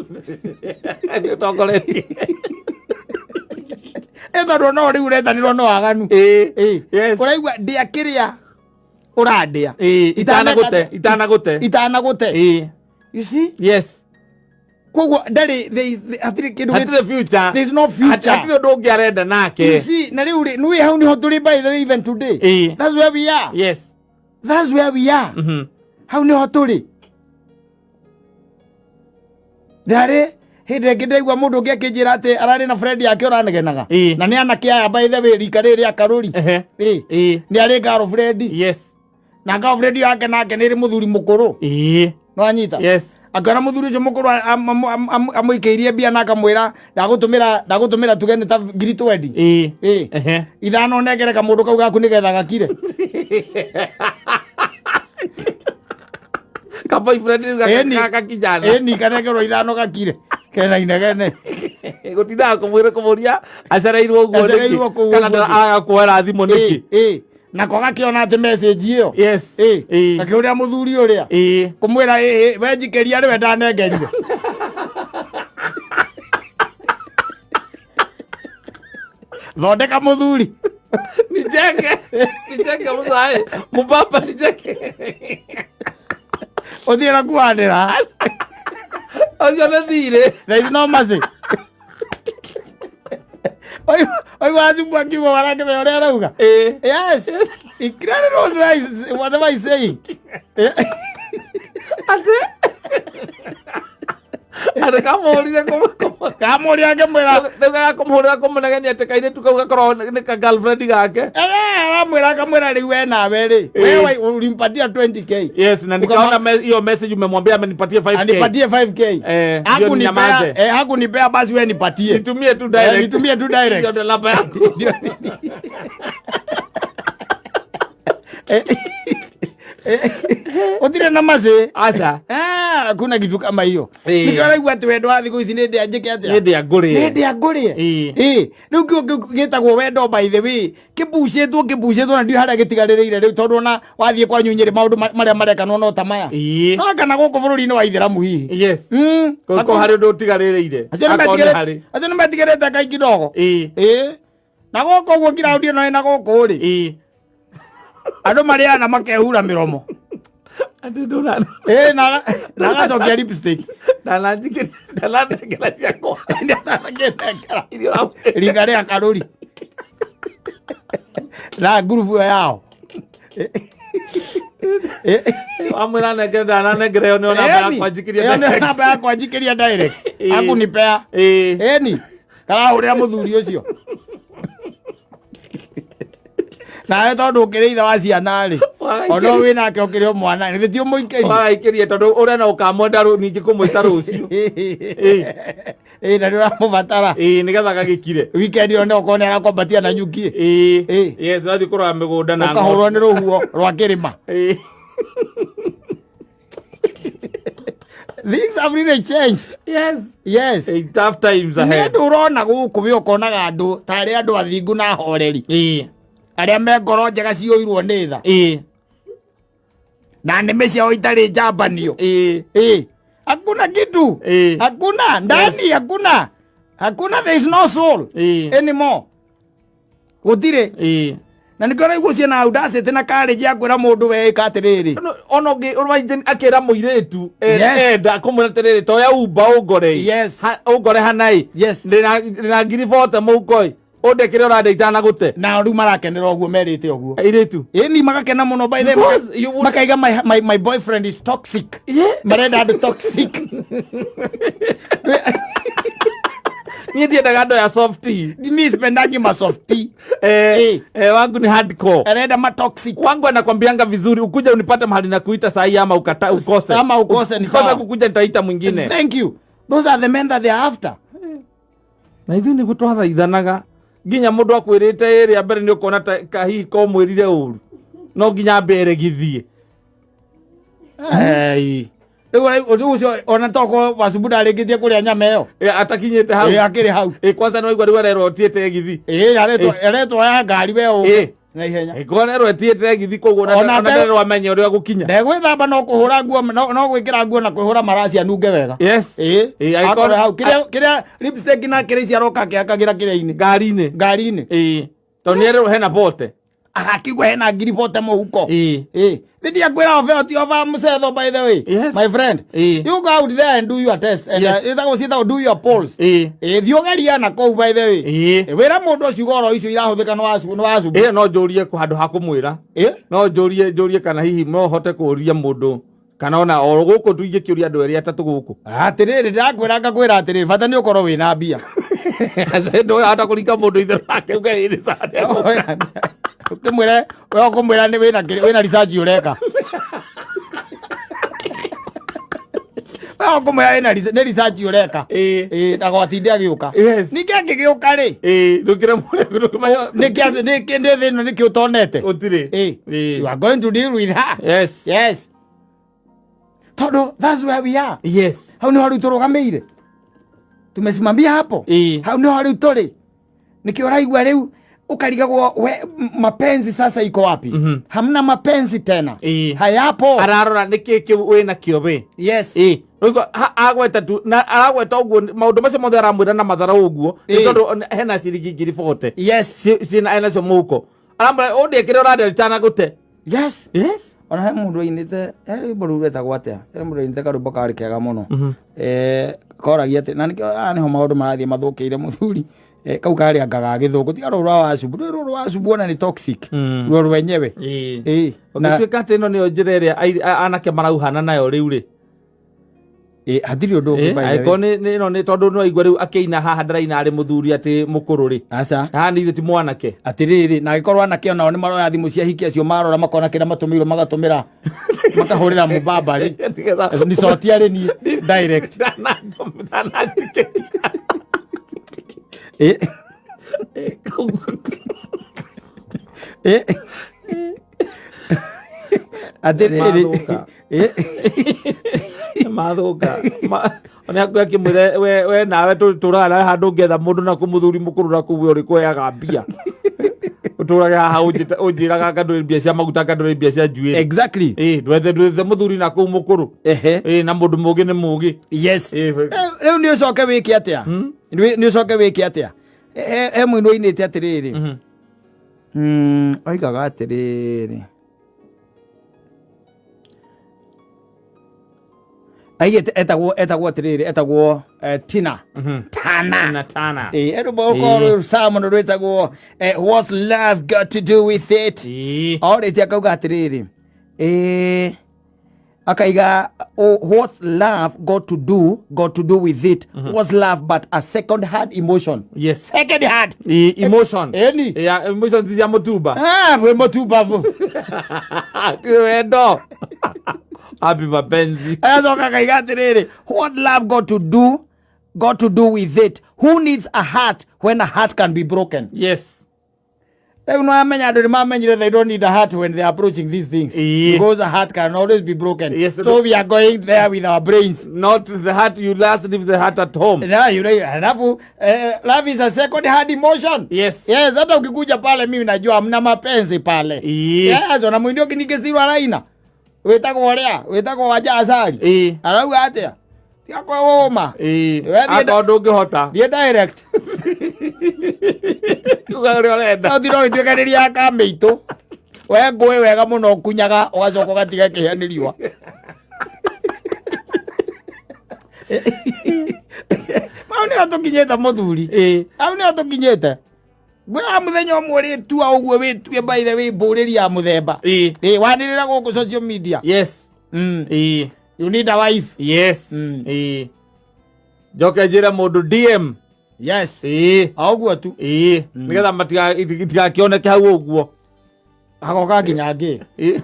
Nĩũtongoretie. Ĩ tondũ no rĩu ũretanĩrwo no waganu. Ĩ. Ĩ. Yes. Ũraigua ndĩa kĩrĩa ũrandĩa. Ĩ. Itanagũte. Itanagũte. Itanagũte. Ĩ. You see? Yes. Koguo ndarĩ there is hatirĩ kĩndũ Hatirĩ future. There is no future. Hatirĩ ũndũ ũngĩ arenda nake. You see, na rĩu rĩ, nĩũĩ hau nĩho tũrĩ by the way even today. Ĩ. That's where we are. Yes. That's where we are. Hau nĩho tũrĩ. Ndarĩ hĩndĩ ĩngĩ ndaigua mũndũ ũngĩ akĩnjĩra atĩ ararĩ na friend yake ũranegenaga. Ĩ. Na nĩ anake aya by the way rika rĩrĩ rĩa karũri. Ehe. Ĩ. Ĩ. Nĩ arĩ girlfriend. Yes. Na girlfriend yake nake nĩ ĩrĩ mũthuri mũkũrũ. Ĩ. Nĩwanyita? Yes. Akĩona mũthuri ũcio mũkũrũ amũikĩirie mbia na akamwĩra ndagũtũmĩra tuge nĩ ta 20,000. Ĩ. Ĩ. Ehe. 5 nengere kamũndũ kau gaku nĩgetha gakire. Ka boyfriend rĩu Ĩni. gaka kijana. Ĩni kanengerwo 5 gakire. Kena inegene. Gũtindaga kũmwĩra kũmũria acereirwo ũguo nĩkĩ? Acereirwo kũu Kana ũguo nĩkĩ? aga kuoera thimũ nĩkĩ? Ĩ. Nako gakĩona atĩ message ĩyo. Yes. Ĩ. Ĩ. Gakĩũria mũthuri ũrĩa. Ĩ. Kũmwĩra ĩ we njikĩria nĩwe ndanengerire. Thondeka mũthuri. Nicheke. Nicheke mũcaĩ. Mũbaba nicheke. Ũthiĩ na kuanĩra. Ũcio nĩ thirĩ. There is no mercy. Oigua Acumbwa akiuga warakĩmenya ũrĩa arauga. Ĩ. Yes. He clearly knows where he's, whatever he's saying. Atĩ. Andũ kamũhũrire Kamũria akĩmwĩra rĩu gagakũmũhũrĩra kũmũnegenia atĩ kairĩtu kau gakorwo nĩ ka girlfriend gake. Aramwĩra akamwĩra rĩu we nawe rĩ, wewe ulimpatia 20K. Yes, na nikaona hiyo message umemwambia amenipatie 5K. Anipatie 5K. Ndio Hakunipea, ninyamaze. hakunipea basi wewe nipatie. Nitumie tu direct. Nitumie tu direct. Ndio namba yangu. Ndio. Utire na mazi. Acha. Ah, hakuna kitu kama hiyo. Eh. Nikio raigua ati wendo wa thikũ ici nĩ ndĩa njĩke atĩa? Nĩ ndĩa ngũrĩe. Nĩ ndĩa ngũrĩe. Ĩĩ. Ĩĩ. Rĩu kĩo gĩtagwo wendo by the way. Kĩbucĩtwo kĩbucĩtwo na ndiũĩ harĩa gĩtigarĩrĩire rĩu tondũ ona wathiĩ kwanyu Nyĩrĩ maũndũ marĩa marekanwo no ta maya. Ĩĩ. No kana gũkũ bũrũri-inĩ wa Ithĩramu hihi. Yes. Ko harĩ ũndũ ũtigarĩrĩire. Acio nĩ Akorwo nĩ metigĩrĩte harĩ. acio nĩ metigĩrĩte Ngai kidogo. Ĩĩ. Ĩĩ. Na gũkũ ũguo kiraũndi ĩno ĩna gũkũ rĩ. Ĩĩ. Andũ marĩaga na makehura mĩromo. Atĩ ndũra- Ĩĩ na na agacokia lipstick. ndananjikĩria ndananengera ciakwa. Nĩatanakĩnengera. Iria ũramwĩra. Rika rĩa karũri. Na ngurubu ĩyo yao. Wamwĩra nengere ndananengera ĩyo nĩyo namba yakwa njikĩria Ĩyo nĩyo direct. namba yakwa njikĩria direct. Ĩĩ. Akunipea. Ĩĩ. Ĩni. Karahũrĩra mũthuri ũcio. Nawe tondũ ũkĩrĩ ithe wa ciana rĩ, ona wĩ nake ũkĩrĩ o mwana, githĩ ti ũmũikĩrie? Wagaikĩrie tondũ ũrĩa no ũkamwenda ningĩ kũmwĩta rũciũ. Ĩĩ. Ĩĩ na nĩ ũramũbatara. Ĩĩ nĩgetha gagĩkire. Weekend ĩyo no ũkorwo nĩ arakwambatia na nyuki. Ĩĩ. Ĩĩ. Yes, wathiĩ kũrora mĩgũnda na Ũkahũrwo nĩ rũhuho rwa kĩrĩma. Ĩĩ. Things have really changed. Yes. Yes. In tough times Nĩ ahead. andũ ũrona gũkũ we ũkonaga andũ tarĩ andũ athingu na ahoreri. Ĩĩ. Arĩa me ngoro njega ciyũirwo nĩ tha. Ĩĩ. Na nĩmĩ ciao itarĩ njambanio. Ĩĩ. Ĩĩ. Hakuna kitu. Ĩĩ. Hakuna ndani, hakuna. Hakuna, there is no soul Ĩĩ. anymore. Gũtirĩ. Ĩĩ. Na nĩkĩo ũraigua ciĩna audacity na courage ya kwĩra mũndũ we ĩka atĩrĩrĩ. Ona ũngĩ ũrwaite akĩra mũirĩtu Yes. enda kũmwĩra atĩrĩrĩ toya umba ũngore Yes. ũngore hana ĩ Yes. ndĩna ngiri bote mũhuko ĩ ũndekere ũranda itanagũte Na rĩu marakenera ũguo merĩte ũguo. airĩtu Ĩni magakena mũno by the way. Because you would- Makaiga my boyfriend is toxic. Yeah. Marenda andũ toxic. Niĩ ndiendaga andũ ya soft tea. Mi sipendangi ma soft tea. Eh, eh, wangu ni hardcore. Arenda ma toxic. Wangu anakwambianga vizuri ukuja unipate mahali na kuita sahi ama ukata, ukose. Ama ukose ni Ukikosa sawa. kukuja nitaita mwingine. Thank you. Those are the men that they are after. Na ithuĩ nĩguo twathaithanaga nginya mũndũ akwĩrĩte ĩrĩa mbere nĩ ũkona ta kahihi ko mwĩrire ũru no nginya mbere gĩthiĩ. Hey. Rĩu rĩu ũcio ona toko wacubu ndarĩkĩtie kũrĩa nyama ĩyo. Eh, atakinyĩte hau. Ĩ akĩrĩ hau. Ĩ kwanza nĩ waigua rĩu arerwo etiĩte githi. Ĩ aretwo ya ngari we ũke. Ĩ. Na ihenya. Ĩ korwo arerwo etiĩte githi koguo Ona ona ndarerwo amenye ũrĩa gũkinya. Ndegwĩthamba no kũhũra nguo no gwĩkĩra nguo na kwĩhũra maraci anunge wega. Yes. Ĩ. Ĩ, angĩkorwo- Akorwo hau kĩrĩa kĩrĩa lipstick na kĩrĩa ici aroka akĩhakagĩra kĩrĩa-inĩ. Ngari-inĩ. Ngari-inĩ. Ĩ. Tondũ nĩ erĩrwo hena bote. Agakĩigua hena ngiri bote mũhuko. Ĩ. Ĩ. Nĩ ndiakwĩra obe ti over mũcetho by the way. Yes. My friend. Ĩ. You go out there and do your test and Yes. ĩtagwo ciĩtagwo do your polls. Ĩ. Ĩ thiĩ ũgerie na kũu by the way. Ĩ. Ĩ, wĩra mũndũ ũcio ugoro icio irahũthĩka nĩ wacu nĩ wacu. Ĩ no njũrie handũ ha kũmwĩra. Ĩ. No njũrie njũrie kana hihi no hote kũũria mũndũ kana ona o gũkũ tu ingĩkĩũria andũ erĩ atatũ gũkũ. Atĩrĩrĩ ndĩrakwĩra ngakwĩra atĩrĩrĩ bata nĩ ũkorwo wĩna mbia. Ndũhota kũringa mũndũ itherũ nake uge ĩrĩ sande. Ũkĩmwĩre we ũkũmwĩra nĩ wĩna wĩna research ũreka. We ũkũmwĩra wĩna nĩ research ũreka. Ĩ. Ĩ ndagwatinde agĩũka. Yes. Ningĩ angĩgĩũka rĩ Ĩ ndũkĩre mũndũ ndũkĩmenya nĩkĩ nĩkĩ nĩ thĩ ĩno nĩkĩ ũtonete. gũtirĩ. Ĩ. Ĩ. You are going to deal with her. Yes. Yes. Tondũ that's where we are. Yes. Hau nĩho rĩu tũrũgamĩire. Tumesimamia hapo. Ĩ. Hau nĩho rĩu tũrĩ. Nĩkĩo ũraigua rĩu ukarigagwo we mapenzi sasa iko wapi? Hamna mapenzi tena. Ĩ. Hayapo. Ararora nĩkĩ kĩu wĩna kĩo we. Yes. Ĩ. Rĩu agweta tu na aragweta ũguo maũndũ macio mothe aramwĩra na mathara ũguo nĩ Ĩ. tondũ hena ciringi ngiri bote. Yes. Ciĩna enacio mũhuko. Aramwĩra ũndĩkĩre ũrandĩa itanagũte. Yes. Yes. Ona he mũndũ ainĩte he rwĩmbo rũu rwetagwo atĩa he mũndũ ainĩte karwĩmbo karĩ kega mũno koragia atĩ na nĩkĩo haha nĩho maũndũ marathiĩ mathũkĩire mũthuri kau karĩ anga ga gĩthũngũ tiga rũrũ rwa wacubu rũrũ rwa wacubu ona nĩ toxic ruo rwenyewe Ĩ. Ĩ, na Ũngĩtuĩka atĩ ĩno nĩyo njĩra ĩrĩa anake marauhana nayo rĩu rĩ. Ĩ, hatirĩ ũndũ ũngĩ by the way. Angĩkorwo nĩ ĩno nĩ tondũ no aigua rĩu akĩina haha ndaraina arĩ mũthuri atĩ mũkũrũ rĩ. Aca. Haha nĩ ithuĩ ti mwanake. Atĩrĩrĩ, na angĩkorwo anake onao nĩ maroya thimũ cia hiki acio marora makona kĩrĩa matũmĩirwo magatũmĩra makahũrĩra mũbaba rĩ, Nĩgetha- ni soti arĩ niĩ direct. Ndananjikĩria. Ĩ, ĩ. Atĩrĩrĩ. Mathũka. Ĩ. Mathũka. Nĩ akuĩ akĩmwĩra we nawe tũraga nawe handũ ũngĩetha mũndũ na kũmũthuri mũkũrũ na kũu we ũrĩkũheaga mbia. Ũtũrage haha ũnjĩraga anga ndũrĩ mbia cia maguta anga ndũrĩ mbia cia njuĩrĩ. Exactly. Ĩ, ndwethe mũthuri na kũu mũkũrũ. Ehe. Ĩ, na mũndũ mũgĩ nĩ mũgĩ. Yes. Ĩ, Rĩu nĩ ũcoke wĩke atĩa? Nĩ ũcoke wĩke atĩa? He mũini ũinĩte atĩrĩrĩ. Oigaga atĩrĩrĩ. Aigĩte etagwo atĩrĩrĩ, etagwo Tina. Tana. Na tana. Ĩ, rwĩmbo rũkorwo rwĩ sawa mũno rwĩtagwo What's Love Got to Do With It? Ĩ. Orĩtie akauga atĩrĩrĩ, ĩ, akaiga, oh, what's love got to do with it? What's love but a second hand emotion? Yes. Second hand. Ĩ, emotion. Ĩni. Ya, emotion ti cia mũtumba. Ah, wĩ mũtumba mu. Ti wendo. Happy mapenzi. Agacoka akaiga atĩrĩrĩ, what love got to do with it? Who needs a heart when a heart can be broken? Yes. Rĩu no amenya andũ nĩ mamenyire they don't need a heart when they are approaching these things. Ĩĩ. Because a heart can always be broken. Yes. So we are going there with our brains. Not the heart, you last leave the heart at home. Na, you know, alafu love is a second hand emotion. Yes. Yes, hata ukikuja pale mimi najua hamna mapenzi pale. Ĩĩ. Yes, ona mwindio kinigĩcirwo araina. Wĩtagwo ũrĩa? Wĩtagwo Wanja Asali. Ĩĩ. Arauga atĩa? Tiga kwĩũma. Ĩĩ. We thiĩ Akorwo ndũngĩhota. Thiĩ direct. Uga ũrĩa ũrenda. No tiro ituĩkanĩria kamĩ itũ. We ngũĩ wega mũno ũkunyaga ũgacoka ũgatiga kĩhĩa nĩ riũa. Mau nĩho tũkinyĩte mũthuri. Ĩĩ. Hau nĩho tũkinyĩte. Ngwĩraga mũthenya ũmwe ũrĩtua ũguo wĩtue by the way mbũrĩri ya mũthemba. Ĩĩ. Ĩĩ, wanĩrĩra gũkũ social media. Yes. Ĩĩ. You need a wife. Yes. Ĩĩ. Njoke njĩre mũndũ DM. Yes. Ĩĩ. O ũguo tu. Ĩĩ. Nĩgetha itigakĩoneke hau ũguo. Hagoka nginya ngĩ. Ĩĩ.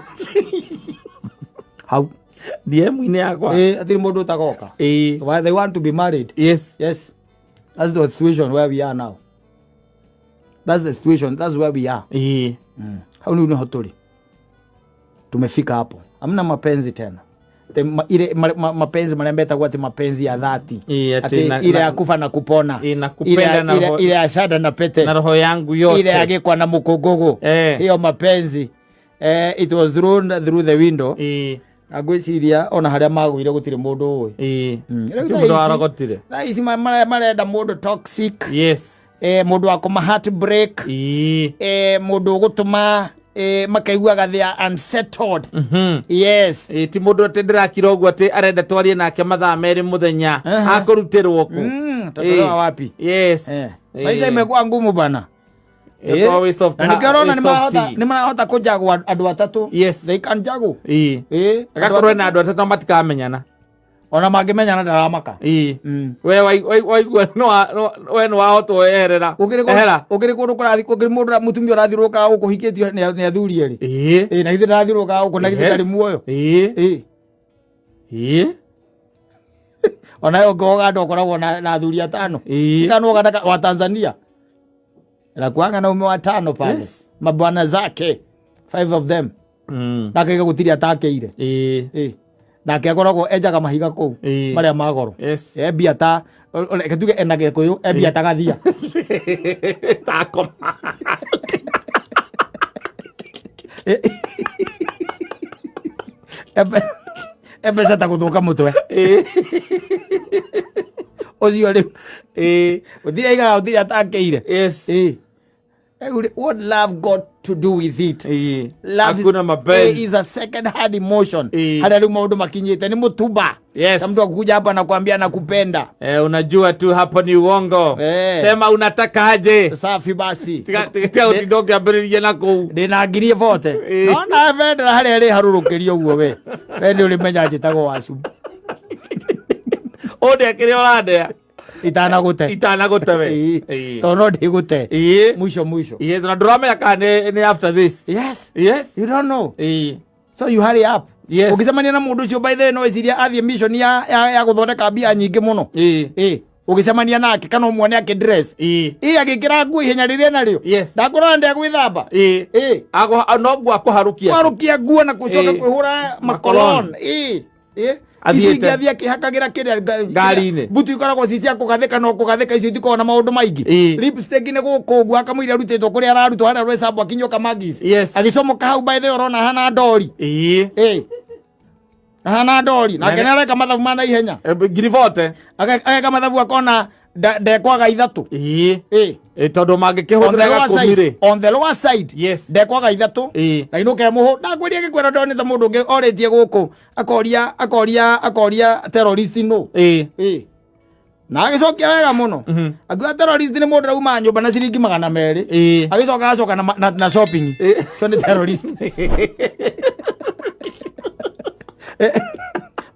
Hau. DM-inĩ yakwa. Ĩĩ, hatirĩ mũndũ ũtagoka. Ĩĩ. Why they want to be married. Yes. Yes. That's the situation where we are now. That's the situation. That's where we are. Ĩĩ. Hau nĩho tũrĩ. Tumefika hapo. Hamna mapenzi tena. Te, ma, ile ma, ma, mapenzi marĩa metagwo atĩ mapenzi ya dhati. Ĩĩ, atĩ Atĩ ile ya kufa na kupona. Ĩĩ, na kupenda Ile, na ile, roho- ile ya shada na pete. Na roho yangu yote. Ile ya gĩkwa na mũkũngũgũ. Hiyo mapenzi. It was thrown through the window. Ĩĩ. Na ngwĩciria ona harĩa magũire gũtirĩ mũndũ ũĩ. Ĩĩ. Rĩu Gũtirĩ thaa mũndũ ici- warogotire. Thaa ici marenda mũndũ toxic. Yes. Mũndũ wa kũma heartbreak. Ĩĩ. Mũndũ ũgũtũma makaiguaga they are unsettled. Yes. Ĩĩ, ti mũndũ atĩ ndĩrakira ũguo atĩ arenda twarie nake mathaa merĩ mũthenya akũrutĩrwo kũ. Tatolewa wapi? Yes. Maisha imekuwa ngumu bana. Ĩkorwo wĩ soft Na nĩkĩo ũrona wĩ soft tea. nĩ marahota kũjagwo andũ atatũ. Yes. They can juggle. Ĩĩ. Ĩĩ, andũ Agakorwo ena atatũ. andũ atatũ na matikamenyana. Ona mangĩmenyana ndaramaka. Ĩĩ. We waigua we nĩ wahotwo eherera. Gũkĩrĩ Ehera. gũkĩrĩ kũndũ kũrathi gũkĩrĩ mũndũ mũtumia ũrathiũrũrũkaga gũkũ ũhikĩtio nĩ athuri erĩ. Ĩĩ. Ĩĩ, na githĩ ndarathiũrũrũkaga gũkũ na githĩ Yes. ndarĩ muoyo. Ĩĩ. Ĩĩ. Ĩĩ. Ona yo ũngĩ Uganda ũkoragwo na athuri atano. Ĩĩ. Kana Uganda wa Tanzania. Nakuanga na ume watano pale. Yes. Mabwana zake. 5 of them. Nake gũtirĩ atakĩire. Ĩĩ. Ĩĩ. Nake akoragwo enjaga mahiga kũu Ĩĩ. marĩa ma goro. Yes. Embia ta reke tuge ena Gĩkũyũ embia ta gathia. Takoma. Embeca ta gũthũka mũtwe. Ũcio rĩu. Ĩĩ. Gũtirĩ aigaga gũtirĩ atakĩire. Yes. Ĩĩ. Rĩu rĩ, what love got to do with it? Ĩĩ. Love Hakuna mapenzi. is a second hand emotion. Ĩĩ. Harĩa rĩu maũndũ makinyĩte nĩ mũtumba. Yes. Kama mtu akuja hapa nakwambia nakupenda. Unajua tu hapo ni uongo. Sema unataka aje. Safi basi. Tiga ũtinde ũkĩambĩrĩria na kũu. Ndĩna ngiri bote. No na bendera harĩa ĩrĩ harũrũkĩrio ũguo we. We nĩ ũrĩmenya njĩtagwo wacu. Ũndĩa kĩrĩa ũrandĩa. Itanagũte. Itanagũte we. Ĩĩ. Tondũ no ndĩgũte. Ĩĩ. Mwisho mwisho. Ĩĩ, na ndũramenya kana nĩ after this. Yes. Yes. You don't know. Ĩĩ. So you hurry up. Yes. Ũngĩcemania na mũndũ ũcio, by the way, no eciria athiĩ mission ya gũthondeka mbia nyingĩ mũno. Ĩĩ. Ĩĩ. Ũgĩcemania nake kana ũmuone akĩdress. Ĩĩ. Ĩĩ, agĩkĩra nguo ihenya rĩrĩa narĩo. Yes. Ndakũrora ndegwĩthamba. Ĩĩ. Ĩĩ. No nguo akũharũkia. Kwarũkia nguo na gũcoka Ĩĩ. kwĩhũra Makolon. makolon. Ĩĩ. Ĩĩ. Athiĩte. Ici ingĩ athiĩ akĩhakagĩra kĩrĩa Ngari-inĩ. Mbutu ikoragwo ci cia kũgathĩka no kũgathĩka, icio itikoragwo na maũndũ maingĩ. Ĩĩ. Lipstick nĩ gũkũ ũguo akamũira arutĩtwo kũrĩa ararutwo harĩa rwecambo akinywo kamagis. Yes. Agĩcomoka hau, by the way, ũrona hana ndori. Ĩĩ. Ĩĩ. Hana ndori. Nake nĩ areka mathabu ma naihenya. 40,000. Ageka mathabu akona ndekwaga ithatũ. Ĩĩ. Ĩĩ. Ĩ, tondũ On the mangĩkĩhũthĩra lower gakũmi side, rĩ. on the lower side Yes. ndekwaga ithatũ. Ĩĩ. Na inũke mũhũ ndakwĩria gĩkwĩra ndonete mũndũ ũngĩ orĩtie gũkũ akoria terrorist no. Ĩĩ. Ĩĩ. Na agĩcokia wega mũno, akiuga terrorist nĩ mũndũ auma nyũmba na ciringi 200. Ĩĩ. Agĩcoka agacoka na shopping. Cio nĩ terrorist.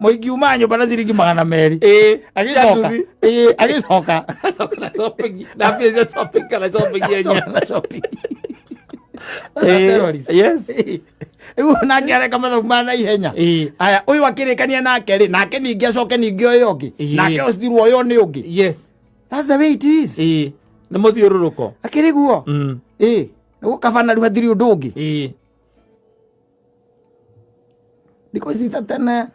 Mũingĩ uma nyũmba na ciringi 200. Ĩĩ. Agĩcoka. Cia Ĩĩ, agĩcoka. Acoka na shopping. Na mbia cia shopping kana shopping yenyewe. Acoka na shopping. That's a Ĩĩ. terrorist. Yes. Rĩu nake areka mathabu ma naihenya. Ĩĩ. Aya, ũyũ akĩrĩkania nake rĩ, nake ningĩ acoke ningĩ ũyũ ũngĩ. Ĩĩ. Nake ũcitirwo ũyũ nĩ ũngĩ. Yes. That's the way it is. Ĩĩ. Nĩ mũthiũrũrũko. Akĩrĩ guo. Ĩĩ, nĩ gũkabana rĩu, hatirĩ ũndũ ũngĩ. Ĩĩ. Thikũ ici ta tene,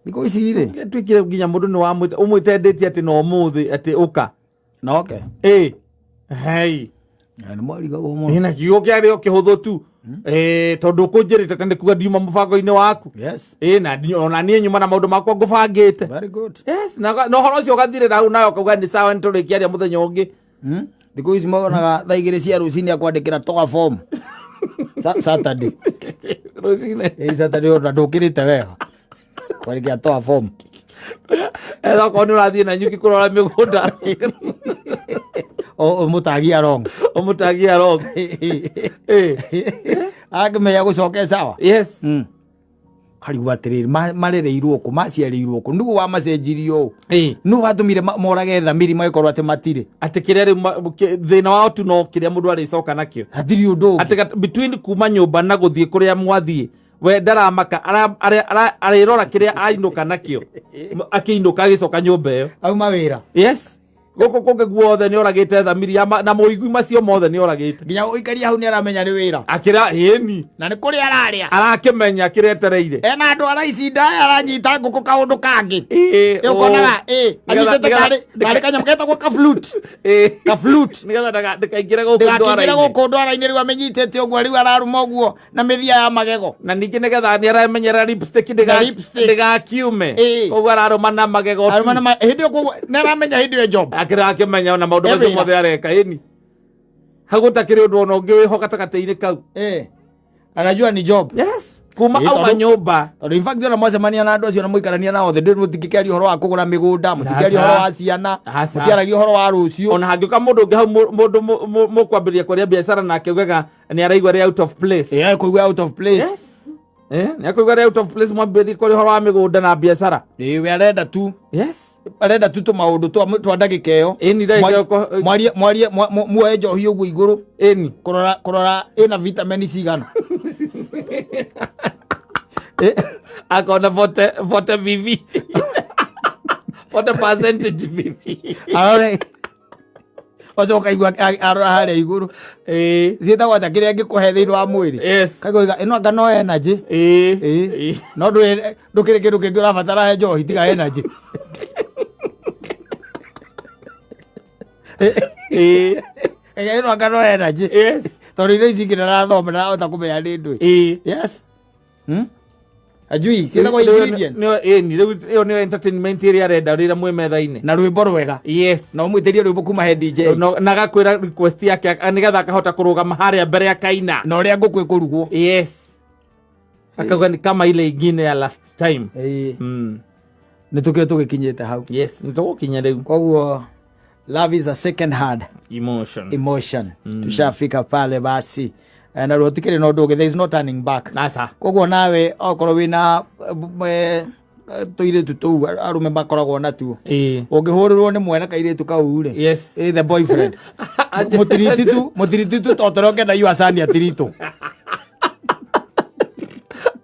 thikũ ici rĩ. Tuĩkire nginya mũndũ nĩ wamwĩte ũmwĩte ndĩti atĩ no ũmũthĩ atĩ ũka. Na oke. Ĩĩ. Hei. Na nĩ mwarigagwo mũno. Ĩ, na kiugo kĩarĩ o kĩhũthũ tu. Ĩ, tondũ ũkũnjĩrĩte tene kuga ndiuma mũbango-inĩ waku. Yes. Ĩ, na ona niĩ nyuma na maũndũ makwa ngũbangĩte. Very good. Yes, na ũhoro ũcio ũgathirĩra hau nawe ũkauga nĩ sawa, nĩtũrĩkĩaria mũthenya ũngĩ. Thikũ ici monaga thaa 2 cia rũcinĩ akwandĩkĩra toga form. Saturday. Rũcinĩ. Ĩ, Saturday ona ndũkĩrĩte wega. Kwandĩkĩra toga form. Etha okorwo nĩ ũrathiĩ na nyuki kũrora mĩgũnda. Ũmũtagia wrong. Ũmũtagia wrong. Ĩ. Akĩmenya gũcoke sawa. Yes. Karigwo atĩrĩrĩ, marereirwo kũ, maciarĩirwo kũ, nĩguo wamacenjirio ũũ? Ĩ. Nũ watũmire morage thamiri magĩkorwo atĩ matirĩ Atĩ kĩrĩa rĩu thĩna wao tu no kĩrĩa mũndũ arĩcoka nakĩo. Hatirĩ ũndũ ũngĩ. Atĩ between kuma nyũmba na gũthiĩ kũrĩa mwathiĩ, we ndaramaka, arĩrora kĩrĩa ainũka nakĩo akĩinũka agĩcoka nyũmba ĩyo. Auma wĩra. Yes, gũkũ kũngĩ guothe nĩ oragĩte thamiri ya na mũigui macio mothe nĩ oragĩte. Nginya ũikaria hau nĩ aramenya nĩ wĩra. Akĩra ĩni. Na nĩ kũrĩa ararĩa. Arakĩmenya kĩrĩa etereire. Ena andũ araici ndaya aranyita ngũkũ kaũndũ kangĩ. Ĩĩ. Ĩ, ũkonaga ĩ anyitĩte karĩ kanyamũ getagwo ka flute. Ĩĩ. Ka flute. Nĩgetha ndakaingĩre gũkũ ndĩgakĩingĩre ndwara-inĩ. gũkũ ndwara-inĩ. Rĩu amenyitĩte ũguo, rĩu ararũma ũguo na mĩthia ya magego. Na ningĩ nĩgetha nĩ aramenyerera lipstick Na lipstick. ndĩgakiume. Ĩĩ. Koguo ararũma na magego tu. Arũma na hĩndĩ ĩyo koguo nĩ aramenya hĩndĩ ĩyo job. Akĩra akĩmenya ona maũndũ macio Ewĩra. mothe areka ĩni hau gũtakĩrĩ ũndũ ona ũngĩ wĩho gatagatĩ-inĩ kau. Anajua ni job. Yes, kuma Ĩĩ, auma nyũmba. Tondũ in fact ona mwacemania na andũ acio na mũikarania nao thĩ, mũtingĩkĩaria ũhoro wa kũgũra mĩgũnda, mũtingĩaria ũhoro wa ciana. Aca. Mũtiaragia ũhoro wa rũciũ. Ona hangĩũka mũndũ ũngĩ hau, mũndũ mũkwambĩrĩria kwaria biacara nake, ugaga nĩ araigua arĩ out of place. Ĩĩ, kũigua out of place. Yes. Nĩ akũigua arĩ out of place mwambĩrĩrie kwaria ũhoro wa mĩgũnda na biacara. Ĩĩ, we arenda tu arenda tu tũmaũndũ twa ndagĩka ĩyo. Ĩni, ndagĩka ĩyo Mwarie muoe njohi ũguo igũrũ. Ĩni. Kũrora ĩna vitamin cigana. Akona 40 VV, 40 percentage VV. Arore ocoka igua arora harĩa igũrũ. Ciĩtagwo atĩa kĩrĩa ngĩkũhe thĩinĩ wa mwĩrĩ? Yes. Kagoiga ĩno anga no energy. Ĩĩ. Ĩĩ. No ndũkĩrĩ kĩndũ kĩngĩ ũrabatara he njohi tiga energy. Ĩno anga no energy. Tondũ irio ici ingĩ ndarathoma, ndarahota kũmenya nĩ ndũĩ. Yes. Ajui ciĩtagwo ingredients. Ĩni, rĩu ĩyo nĩyo entertainment ĩrĩa arenda rĩrĩa mwĩ metha-inĩ. Na rwĩmbo rwega. Yes. Na ũmwĩtĩrie rwĩmbo kuma he DJ. Na agakwĩra request yake nĩgetha akahota kũrũgama harĩa mbere akaina. Na ũrĩa ngũkũ ĩkũrugwo. Yes, akauga ni kama ile ingine ya last time. Nĩ tũkĩo tũgĩkinyĩte hau. Yes, nĩ tũgũkinya rĩu. Koguo love is a second hand emotion. Emotion. Tushafika pale basi. Na rĩu tikĩrĩ na ũndũ ũngĩ, there is no turning back. Aca. Koguo nawe okorwo wĩna Tũirĩtu tũu arũme makoragwo natuo. Ĩĩ. Ũngĩhũrĩrwo nĩ mwena kairĩtu kau rĩ. Yes. Ĩ the boyfriend. Mũtiriti tu, mũtiriti tu to tũrĩa ũngĩenda yuacani atiritũ.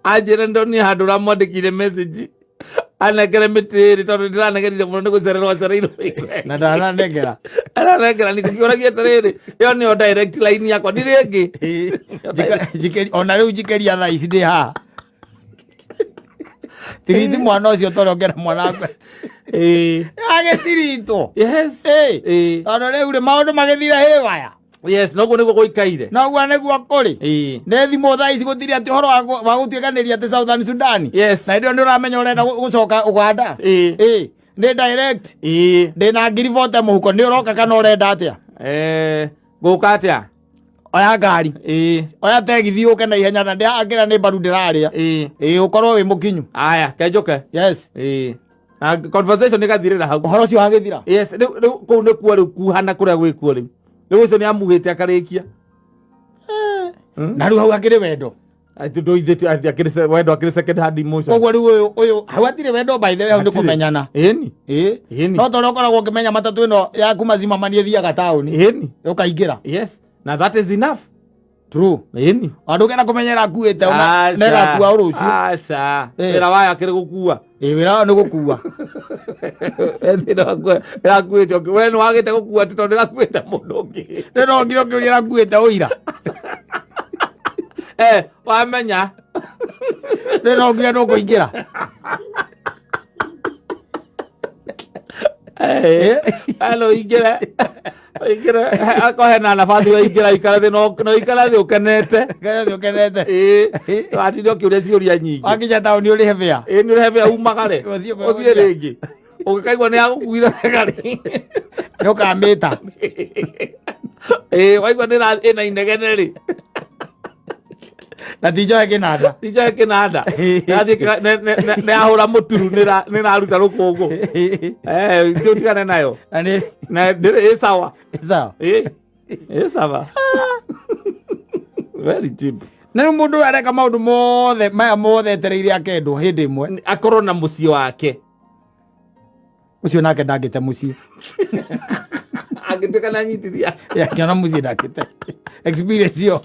Anjĩra ndonire handũ ũramwandĩkire message anengere mĩtĩ ĩrĩ tondũ ndĩranegerire mũno nĩ gũcererwo acereirwo. Na ndananengera. Aranengera nĩkũkĩũragia atĩrĩrĩ, ĩyo nĩyo direct line yakwa, ndirĩ ĩngĩ. Ona rĩu njikĩria thaa ici ndĩ haha. Tiriti mwana ũcio tondũ ũngĩenda mwana waku. Ĩĩ. Agĩtiritwo. Yes. Ĩ. Ĩĩ. Tondũ rĩu rĩ maũndũ magĩthira hĩwaya. Yes, noguo nĩguo gũikaire. Noguo nĩguo kũrĩ. Ĩĩ. Nĩ thimũ thaa ici gũtirĩ atĩ ũhoro wa gũtuĩkanĩria atĩ Southern Sudan. Yes. Na hĩndĩ ĩyo nĩ ũramenya ũrenda gũcoka Uganda. Ĩĩ. Ĩ. Nĩ direct. Ĩĩ. Ndĩna 40,000 mũhuko, nĩ ũroka kana ũrenda atĩa? Eh, ngũka atĩa? Oya ngari. Ĩĩ. Oya tegithi ũke na ihenya na ndĩrakĩra nĩ mbaru ndĩrarĩa. Ĩĩ. Ĩ ũkorwo wĩ mũkinyu. Aya, kenjũke. Yes. Ĩĩ. Na conversation ĩgathirĩra hau. Ũhoro ũcio wagĩthira. Yes, rĩu kũu nĩkuo rĩu kuhana kũrĩa gwĩkuo rĩu. Rĩu ũcio nĩ amuhĩte akarĩkia. Na rĩu hau hakĩrĩ wendo. Atĩ ndũithĩtie atĩ akĩrĩ wendo akĩrĩ second hand emotion. Koguo rĩu ũyũ hau hatirĩ wendo, by the way, hau nĩ Hatirĩ. kũmenyana. Ĩni. Ĩ. Ĩni. No torĩa ũkoragwo ũkĩmenya matatũ ĩno ya kuma Zimmerman ĩthiaga taũni. Ĩni. Ũkaingĩra. Yes. Na that is enough. True. Ĩni. Andũ ũkenda kũmenya ĩrakuĩte na ĩgakua o rũciũ. Aca. Eh. Wĩra wayo akĩrĩ gũkua. Ĩ wĩra wao nĩ gũkua. Ĩrakuĩte ũngĩ. We nĩ wagĩte gũkua atĩ tondũ ĩrakuĩte mũndũ ũngĩ. Rĩu no nginya ũkĩũria ĩrakuĩte ũira. Eh, wamenya. Rĩu no nginya nũkũingĩra. Eh, hello ingĩre. Ingĩre. Akorwo hena nabathi wa ingĩra ikara thĩ no ikara thĩ ũkenete. Ikara thĩ ũkenete. Ĩĩ. Watinda ũkĩũria ciũria nyingĩ. Wakinya taũni ũrĩhe bĩa. Ĩĩ nĩ ũrĩhe bĩa umagare. Ũthiĩ kũrĩa Ũthiĩ ũgũthiĩ. rĩngĩ. Ũngĩkaigua nĩ yagũkuire wega rĩ. Nĩ ũkamĩta. Ĩĩ waigua nĩ ĩna inegene rĩ. Na ti njoe kĩnanda. Njoe kĩnanda. Nĩrathiĩ nĩ yahũra mũturu nĩ ĩraruta rũkũngũ. Eh, ũtigane nayo. Na nĩ Na ndĩrĩ ĩ sawa. sawa. Ĩ ĩ sawa. Very cheap. Na rĩu mũndũ ũyũ areka maũndũ mothe maya mothe etereire akendwo hĩndĩ ĩmwe. Akorwo na mũciĩ wake. Ũcio nake ndangĩte mũciĩ. Angĩtuĩka nĩ anyitithia. Akĩona mũciĩ ndangĩte. Experience ĩyo.